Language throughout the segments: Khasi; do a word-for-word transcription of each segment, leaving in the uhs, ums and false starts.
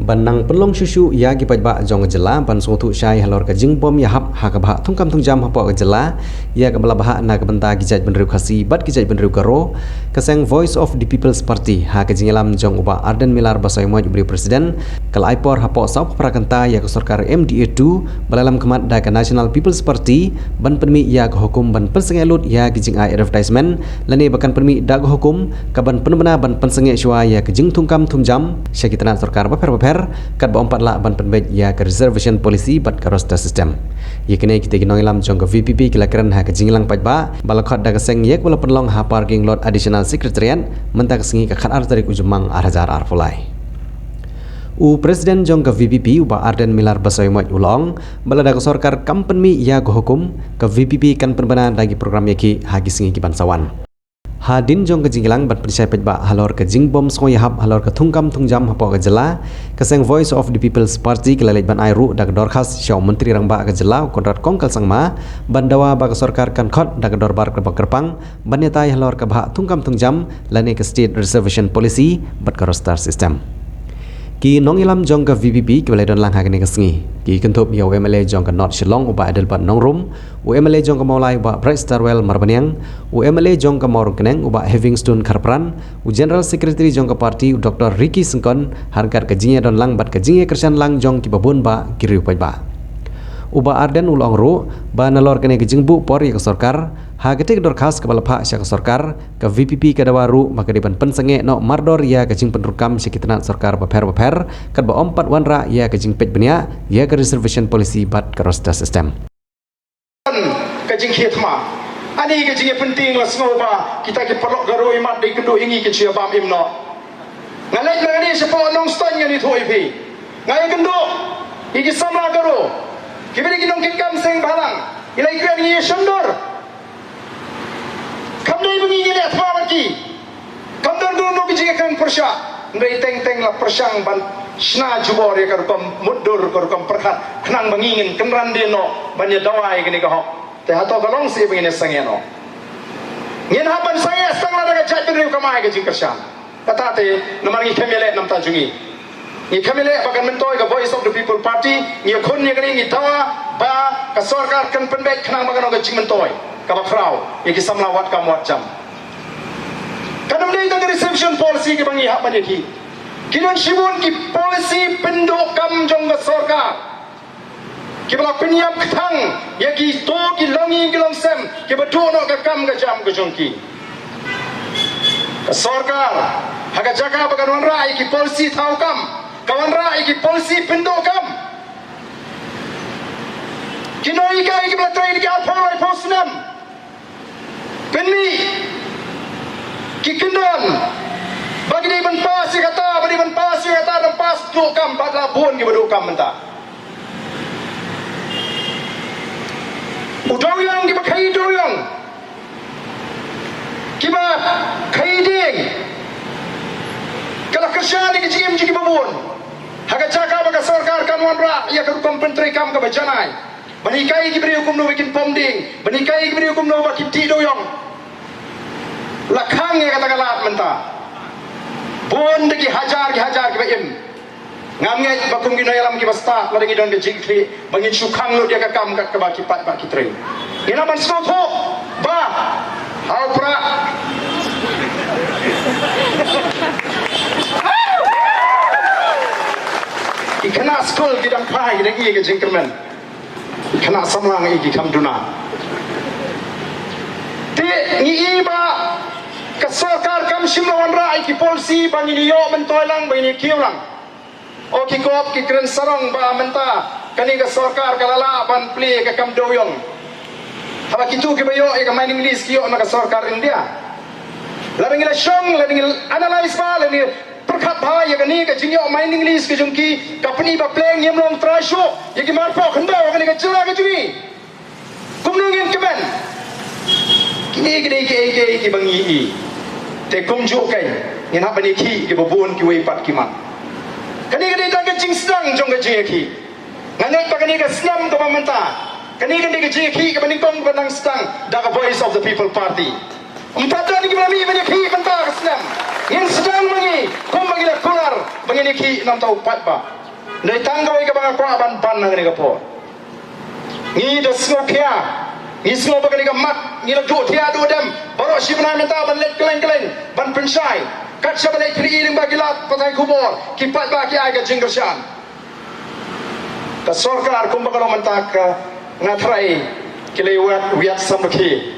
Ban nang pynlong shuh shuh ïa ki paidbah jong ka jylla ban sngewthuh shai halor ka jingbym ïahap ha ka bhah thungkam thungjam hapoh ka jylla, ïa kaba la bhah na ka bynta ki jaitbynriew Khasi bad ki jaitbynriew Garo, ka seng Voice of the People's Party ha ka jingïalam jong u Bah Ardent Miller Basaiawmoit, u briew president, ka la ai por hapoh sawphew phra kynta ïa ka sorkar M D A two ba la lam khmat da ka National People's Party ban pynmih ïa ka hukum ban pynsangeh lut ïa ki jingai advertisement, lane ba kan pynmih da ka hukum ka ban pynbna ban pynsangeh shuwa ïa ka jingthungkam thungjam sha ki tnat sorkar bapher bapher, katba ym pat lah ban pynbeit ïa ka reservation policy bad ka roster system. Ïa kine kitei ki nongïalam jong ka V P P ki la kren ha ka jingïalang paidbah ba la khot da ka seng ïa kaba la pynlong ha parking lot Additional Secretariat mynta ka sngi ka khatar tarik u Jymmang ar hajar arphew lai. U president jong ka V P P, u Bah Ardent Miller Basaiawmoit, u la ong ba lada ka sorkar kam pynmih ïa ka hukum, ka V P P kan pynbna da ki program ïakhih ha ki sngi ki ban sa wan. Hadien jong ka jingïalang ban pynshai paidbah halor ka jingbym sngewïahap halor ka thungkam thungjam hapoh ka jylla, ka seng Voice of the People's Party ka la leit ban ai ruh da ka dorkhas sha u Myntri Rangbah ka jylla, u Conrad Kongkal Sangma, ban dawa ba ka sorkar kan khot da ka dorbar kaba kyrpang ban ïatai halor ka bhah thungkam thungjam lane ka State Reservation Policy bad ka roster system. Ki nongïalam jong ka V P P kiba la don lang ha kane ka sngi ki kynthup ïa u M L A jong ka North Shillong, u Bah Adelbert Nongrum, u M L A jong ka Mawlai, u Bah Brightstarwell Marbaniang, u M L A jong ka Mawryngkneng, u Bah Heavingstone Kharpran, u General Secretary jong ka party, u Doctor Ricky Syngkon, ha ryngkat ka jingïadon lang bad ka jingïakyrshan lang jong kiba bun bah ki riew paidbah. U Bah Ardent u la ong ruh ba nalor kane ka jingbuh por ïa ka sorkar, ha katei ka dorkhas kaba la phah sha ka sorkar, ka V P P ka dawa ruh ba ka dei ban pynsangeh noh mardor ïa ka jingpynrung kam sha ki tnat sorkar bapher bapher, katba ym pat wanrah ïa ka jingpeit bniah ïa ka reservation policy bad ka roster system. Ka jingkhie thma. Ani ka jingïapynthiang la sngew ba kita ki paralok Garo imat dei kynduh ïa ngi, kin shu ïa bam im noh. Nga leit na kane shapoh Nongstoiñ, ngan ïathuh ïa phi. Nga ïakynduh ïa ki samla Garo kiba dei ki nongkitkam seng bhalang. Ngi la ïakren, ngi ïashon dor. Kam dei ba ngi ngi leh thma bad ki. Kam don kano kano ka jingïakren pyrshah. Hynrei teng teng la pyrshang ban shna jubor ïa ka rukom mutdur, ka rukom pyrkhat, khnang ba ngi ngin kynran dien noh ban ïa dawa ïa kane ka hok. Te hato ka long seh ba ngin ïa sangeh noh? Ngin hap ban sangeh tang lada ka jaitbynriew kam ai ka jingkyrshan. Kata te namar ngi khlem ïaleh na ka bynta jong ngi. Ngi khlem ïaleh ba kan myntoi ka Voice of the People Party, ngi ïakhun ïa kane, ngi dawa ba ka sorkar kan pynbeit khnang ba kan long ka jingmyntoi kaba khraw ïa ki samla wad kam wad jam. Kam dei tang ka reservation policy kaba ngi hap ban ïakhih. Ki don shibun ki policy pynduh kam jong ka sorkar kiba la pynïap kthang ïa kito ki longïing ki longsem kiba duh noh ka kam ka jam ka jong ki. Ka sorkar, ha ka jaka ba kan wanrah ïa ki policy thaw kam, ka wanrah ïa ki policy pynduh kam. Ki nonghikai kiba la trei da ki arphew laiphew snem, pynmih ki kyndon ba ki dei ban pass ïa kata, ba dei ban pass ïa kata, dang pass duh kam, bad la bun kiba duh kam mynta. U dewiong, kiba khaïi dewiong, kiba khaïi dieng, ka la kyrshan ïa ka jingim jong kiba bun. Ha ka jaka ba ka sorkar kan wanrah ïa ka rukom pyntreikam kaba janai, ban hikai ïa ki briew kumno ba kin pom dieng, ban hikai ïa ki briew kumno ba kin tih dewiong, la khang ïa kata ka lad mynta. Bun da ki hajar ki hajar kiba im. Ngam ngeit ba kum ki nongïalam kiba stad, lada ngi don ka jingkitkhlieh, ba ngin shu khang lut ïa ka kam kat kaba ki paidbah ki trei. Ngin nang ban sngewthuh ba ha u Prah ki khynnah skul ki dang phai, ki dang ïoh ka jingkyrmen. Ki khynnah samla ngi, ki kham duna. Te ngi i ba ka sorkar kam shym la wanrah ïa ki policy ba ngin ïoh myntoi lang, ba ngin ïa kiew lang. O ki kop ki kren sarong ba mynta kane ka sorkar ka la lah ban plie ka kam dewiong. Haba kito kiba ïoh ïa ka mining lease ki ïoh na ka sorkar India. Lada ngi la shong, lada ngi analyse ba, lada ngi pyrkhat ba ïa kane ka jingïoh mining lease ka jong ki, ka pyni ba pleng ngim long trai shuh ïa ki marpoh khyndew ha kane ka jylla ka jong ngi. Kumno ngin kmen? Kine ki dei kiei kiei kiba ngi i. Te kumjuh keiñ ngin hap ban ïakhih kiba bun kiwei pat ki mat. Kane ka dei tang ka jingsdang jong ka jingïakhih. Nga ngeit ba kane ka snem kaba mynta, kane ka dei ka jingïakhih kaba nyngkong kaba nang sdang da ka Voice of the People Party. Ym pat don kiba la mih ban ïakhih mynta ka snem. Ngin sdang ma ngi kumba ngi la kular ba ngi ki nam tau pat ba. Dei tang kawei kaba nga kwah ban ban na kane ka por. Ngi da sngewkhia, ngi sngew ba kane ka mat, ngi la duh thiah duh dem, baroh shi bnai mynta ban leit kylleng kylleng, ban pynshai. Kat shaba leit phi i lyngba ki lad pathai khubor, ki paidbah ki ai ka jingkyrshan. Ka sorkar kumba ka long mynta ka nga tharai ki la wiat, wiat sam rkhie.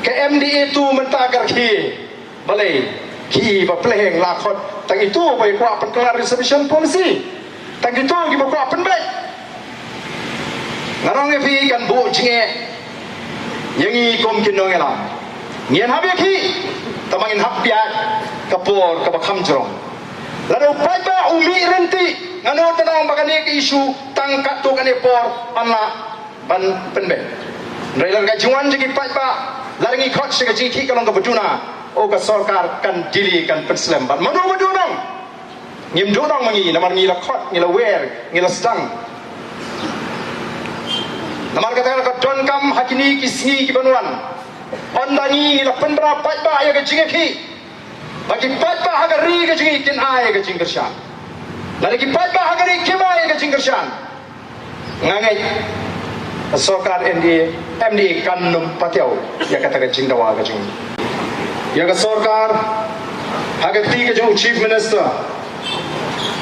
Ka M D A tu mynta ka rkhie. Balei ki ba pleheng la khot tang itu ba i kwah pynkylla reservation policy. Tang itu ki ba kwah pynbeit. Nga ong ïa phi kan buh jingeh ïa ngi kum ki nongïalam. Ngin hap ïa ki, tang ba ngin hap ïa ka por kaba kham jrong. Lada u paidbah u mih rynti, nga nud ban ong ba kane ka issue tang katto katne por yn lah ban pynbeit. Hynrei lada ka jingwan jong ki paidbah, lada ngi khot sha ka jingkhih ka long kaba duna, oh ka sorkar kan delay, kan pynslem. Bad mano ba duna? Ngim duna ma ngi, namar ngi la khot, ngi la wer, ngi la sdang. Namar kata ka donkam ha kine ki sngi kiban wan. Ynda ngi, ngi la pynbna paidbah ïa ka jingkhih. Ba ki paidbah ha ka ri ka jong ngi kin ai ka jingkyrshan. Lada ki paidbah ha ka ri kim ai ka jingkyrshan, nga ngeit ka sorkar M D A, M D A kan nym patiaw ïa kata ka jingdawa ka jong ngi. Ïa ka sorkar ha ka kti ka jong u Chief Minister.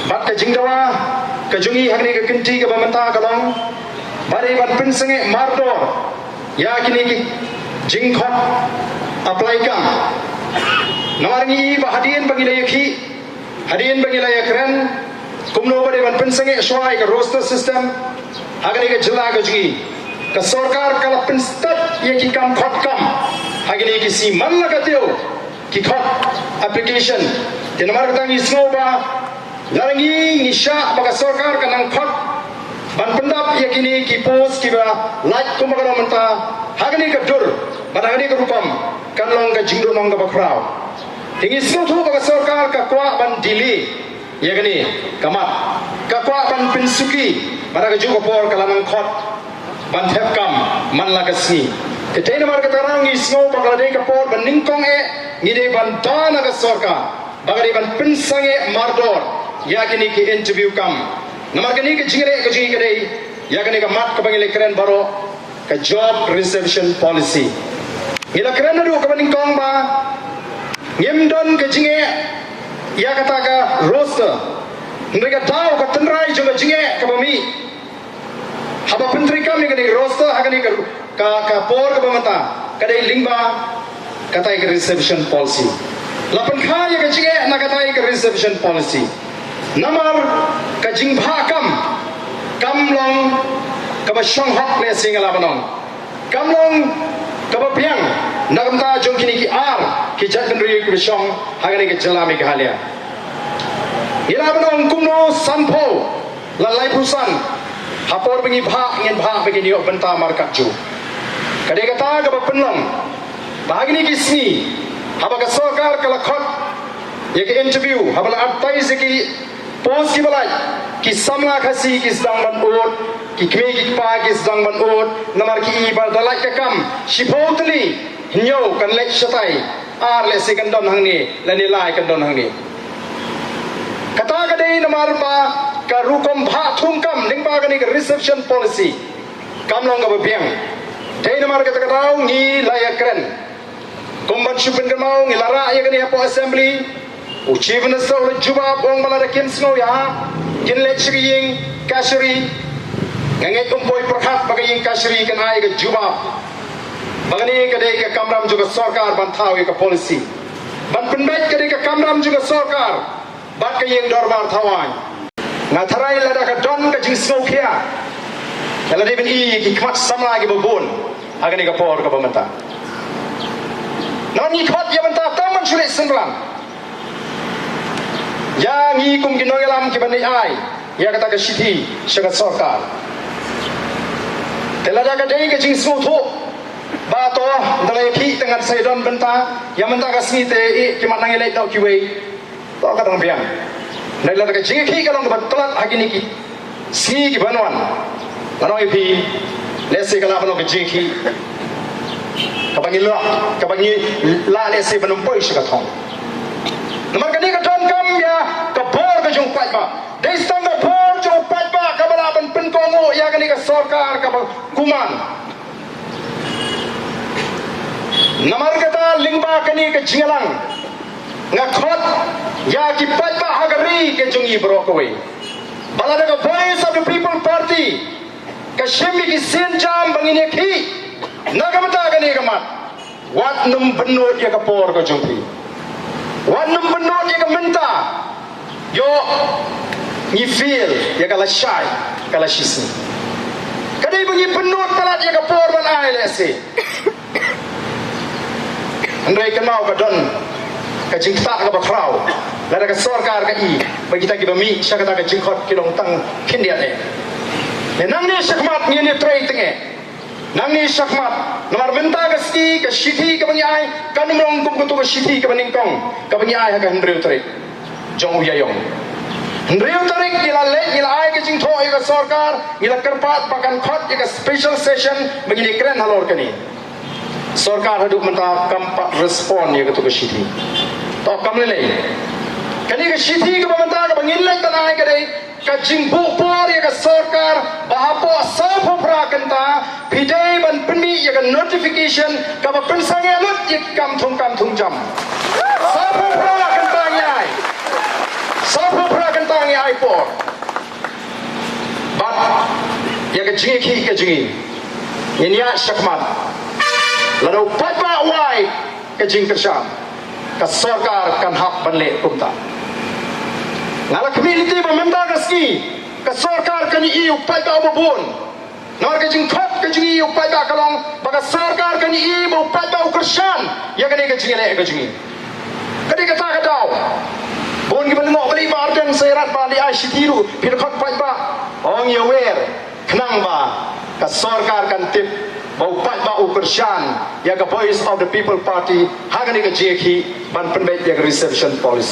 Bad ka jingdawa ka jong ngi ha kane ka kynti kaba mynta ka long ba dei ban pynsangeh mardor ïa kine ki jingkhot apply kam. Namar ngi i ba hadien ba ngi la ïakhih, hadien ba ngi la ïakren kumno ba dei ban pynsangeh shuwa ïa ka roster system ha kane ka jylla ka jong ngi. Ka sorkar ka la pynstad ïa ki kam khot kam ha kine ki sngi man la ka tiew ki khot application. Te namar kata ngi sngew ba lada ngi, ngi shah ba ka sorkar ka nang khot ban pyndap ïa kine ki post kiba lait kumba ka long mynta ha kane ka dur, bad ha kane ka rukom kan long ka jingduhnong kaba khraw. Te ngi sngewthuh ba ka sorkar ka kwah ban delay ïa kane ka mat, ka kwah ban pynsuki, bad ha kajuh ka por ka la nang khot ban thep kam man la ka sngi. Te namar kata ka daw ngi sngew ba ka la dei ka por ba nyngkong eh ngi dei ban da na ka sorkar ba ka dei ban pynsangeh mardor ïa kine ki interview kam. Namar kane ka jingleh ka jong ngi ka dei ïa kane ka mat kaba ngi la kren baroh, ka job reservation policy. Ngi la kren naduh kaba nyngkong ba ngim don ka jingeh ïa kata ka roster. Hynrei ka daw, ka tynrai jong ka jingeh kaba mih haba pyntreikam ïa kane ka roster ha kane ka, ka, ka por kaba mynta ka dei lyngba katai ka reservation policy. La pynkha ïa ka jingeh na katai ka reservation policy. Namar ka jingbhah kam kam long kaba shong hok, lehse nga lah ban ong kam long kaba biang na ka bynta jong kine ki ar ki jaitbynriew kiba shong ha kane ka jylla Meghalaya. Ngi lah ban ong kumno sanphew la laiphew san ha por ba ngi bhah, ngin bhah ba ngin ïoh bynta markatjuh. Ka dei kata kaba pynlong ba ha kine ki sngi haba ka sorkar ka la khot ïa ki interview, haba la advertise ïa ki post kiba lait, ki samla Khasi ki sdang ban ud, ki kmie ki kpa ki sdang ban ud, namar ki i ba da lait ka kam shiphew tylli, hynñiew kan leit shatai, ar lehse kan don hangne, lane lai kan don hangne. Kata ka dei namar ba ka rukom bhah thung kam lyngba kane ka reservation policy kam long kaba biang. Dei namar kata ka daw ngi la ïakren. Kum ban shu pynkynmaw, ngi la rah ïa kane hapoh Assembly. U Chief Minister u la jubab, u ong ba lada kim sngew ïa, kin leit sha ka ïing kashari. Nga ngeit um poi pyrkhat ba ka ïing kashari kan ai ka jubab ba kane ka dei ka kamram jong ka sorkar ban thaw ïa ka policy. Ban pynbeit ka dei ka kamram jong ka sorkar bad ka ïing dorbar thawaiñ. Nga tharai lada ka don ka jingsngewkhia, ka la dei ban i ki khmat samla kiba bun ha kane ka por kaba mynta. Namar ngi khot ïa bynta tang ban shu leit synran. Ïa ngi kum ki nongïalam kiban ai ïa kata ka shithi sha ka sorkar. Te lada ka dei ka jingsngewthuh ba to, ynda la ïakhih te ngan sa ïadon bynta, ïa mynta ka sngi te i ki mat nang ïaleit noh kiwei. To ka dang biang. Hynrei lada ka jingïakhih ka long kaba tlot ha kine ki sngi kiban wan, ngan ong ïa phi, lehse ka lah ban long ka jingïakhih kaba ngi lah, kaba ngi lah lehse ban ym poi sha ka thong. Namar kane ka donkam ïa ka bor ka jong ïa kane ka sorkar kaba kuman. Namar kata lyngba kane ka jingïalang nga khot ïa ki paidbah ha ka ri ka jong ngi baroh kawei. Ba lada ka Voice of the People Party ka shim ïa ki sienjam ba ngin ïakhih na ka bynta kane ka mat. Wat nym bynnud ïa ka por ka jong phi. Wat nym bynnud ïa ka mynta. Ïoh ngi feel ïa ka lashai, ka lashisngi. Ka dei ba ngi bynnud palat ïa ka por ban ai lehse. Hynrei kynmaw ka don ka jingktah kaba khraw. Lada ka sorkar ka i ba kita kiba mih sha kata ka jingkhot ki long tang khyndiat eh. Nangne shakhmat ngin ïatrei teng eh. Nangne shakhmat, namar mynta ka sngi ka shithi kaba ngi ai kan ym long kum katu ka shithi kaba nyngkong kaba ngi ai ha ka hynriew tarik jong u Ïaïong. Hynriew tarik ngi la leit, ngi la ai ka jingthoh ïa ka sorkar, ngi la kyrpad ba kan khot ïa ka special session ba ngin ïakren halor kane. Sorkar haduh mynta kam pat respond ïa katu ka shithi. To kam lei lei. Kane ka shithi kaba mynta kaba ngin leit ban ai ka dei ka jingbuh por ïa ka sorkar ba hapoh sawphew phra kynta phi dei ban pynmih ïa ka notification kaba pynsangeh lut ïa ki kam thung kam thung jam. Sawphew phra kynta ngi ai. Sawphew phra kynta ngi ai por. Bad ïa ka jingïakhih ka jong ngi ngin ïaid shakhmat. Lada u paidbah u ai ka jingkyrshan, ka sorkar kan hap ban leh kumta. Nga la khmih lynti ba mynta ka sngi ka sorkar kan ïohi ïa u paidbah uba bun. Namar ka jingkhot ka jong ngi ïa u paidbah ka long ba ka sorkar kan ïohi ba u paidbah u kyrshan ïa kane ka jingïaleh ka jong ngi. Ka dei kata ka daw. Bun kiba lyngngoh ba lei ba Ardent sa ïarap ba lei ai shithi ruh, phi la khot paidbah. Ong ïa wer khnang ba ka sorkar kan tip ba u paidbah u kyrshan ïa ka Voice of the People Party ha kane ka jingïakhih ban pynbeit ïa ka reservation policy.